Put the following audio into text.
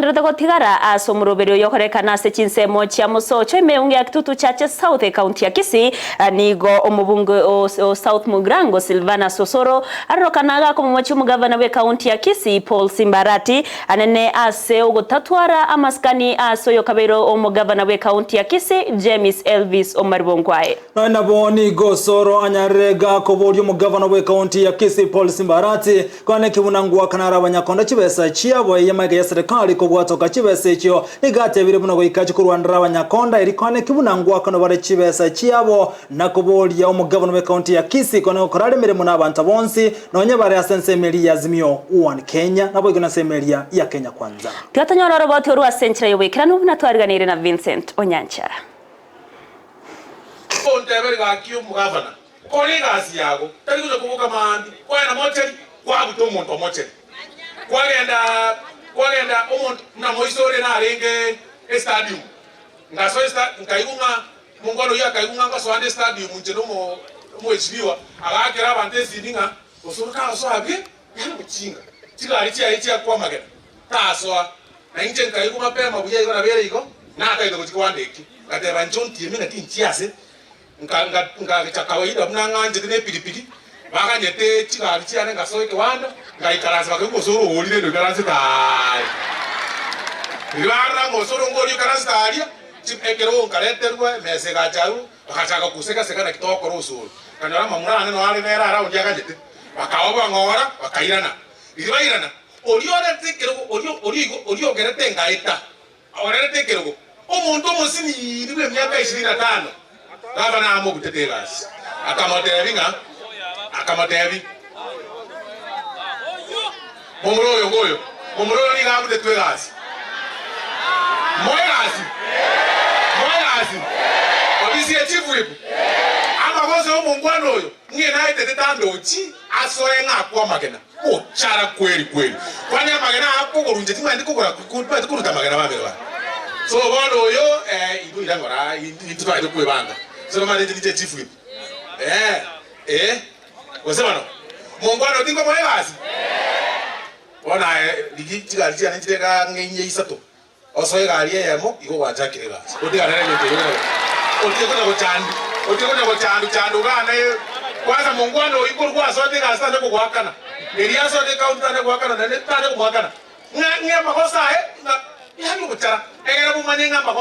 bagendererete gotigara ase omoroberi oyo okorekana ase chinsemo chia Mosocho, emeungo ya Kitutu Chache South, ekaunti ya Kisii. Nigo omobunge o South Mugirango Silvanus Osoro arorokana agakomomochia omogavana bw'ekaunti ya Kisii Paul Simbarati anene ase ogotatwara amasikani ase oyokabeire omogavana bw'ekaunti ya Kisii James Elvis Omariba Ongwae. Nonya nabo nigo Osoro anyarire gakoboria omogavana bw'ekaunti ya Kisii Paul Simbarati Kwaneki buna ngoakana are abanyakonda chibesa chiabo ey'amaiga ya serikali kobwatoka chibesa echio, nigo atebire buna goika achie korwanera abanyakonda eri kwaneki buna ngoakanwa bare chibesa chiabo na koboria omogavana bw'ekaunti ya Kisii kone gokora are emeremo n'abanto bonsi nonye bare ase ensemo eria ya Azimio One Kenya naboigo na ensemo eria ya Kenya Kwanza. Tiga tonyore oroboti orwo ase enchera y'oboikeranu buna twariganeire na Vincent Onyancha. Onteberi gaki omogavana, Kora egasi yago, tari gocha koboka maambia, kwagenda mocheri, kwabuta omonto omocheri, kwagenda kwagenda omonto buna moise oria narenge estadium, ngasoa esta nkaigwa ng'a omongwana oyio akaigwa ng'a ngosoa nde estadium inche na omo omweshimiwa, agaakera abanto esimi ng'a osoro kagosoa abwo yaani mochinga, chigari chiaye chiakwa amagena, tasoa. Na inche nkaigwa mapema buya igo nabere igo, natagete gochia kobanda ekio, ngateba inche ontieme naki inchie ase. Nkagecha kawaida buna ng'anchete ne epigipigi, baganyete chigari chiane ngasoa ekewanda, ngaikaransa bakaigwa gose ore orire rende oikaransete aaria. Riria barora ng'a ose ore ngoria oikaransete aaria, ekerogo nkareterwa, emesa egacha arwo, bagachaka kosega-sega naki togokora osoro. Nkanyora amamura ane noyo are nere around aganyete, bakaba bang'ora, bakairana. Riria bairana, oria orente ekerogo oria oria igo oria ogerete ngaeta. Orerete ekerogo omonto omosiniiri bw'emiaka ishirini na tano, gavana amobutete egasi, akamotebi ng'a, akamotebi, Momura oyo ngoyo, momura oyo nigo abutetwe egasi. Moe egasi, moe egasi, obisi ye chief whip, amagoso y'omongwana oyo ng'ina aetete tandochi asoe ng'a akwe amagena. Gochara kweri kweri. Kwani amagena aya akogorwa inche timanyeti kogora timanyeti koruta amagena bamere bane. So bono oyo eh intwe ira ngora intwe twachete kwebanga. So nomanyete inche ninche chief whip. Eh eh gose bono mongwana oyo tinkomoa egasi? Bono aye rigia chigari chiane nchire iga ang'e inye isato. Osoe egari eyemo, igo gwachakire egasi. Otigane neng'encho eyio konya otige konya gochandu, otige konya gochandu chandu igaa naye kwanza mongwana oyio korwa gwasoete egasi tanya kogoakana, erio asoete ecounty tanya goakana naende tanya komoakana, ng'a ng'a amagoso aye ng'a yaani obochara, egere momanye ng'a amagoso.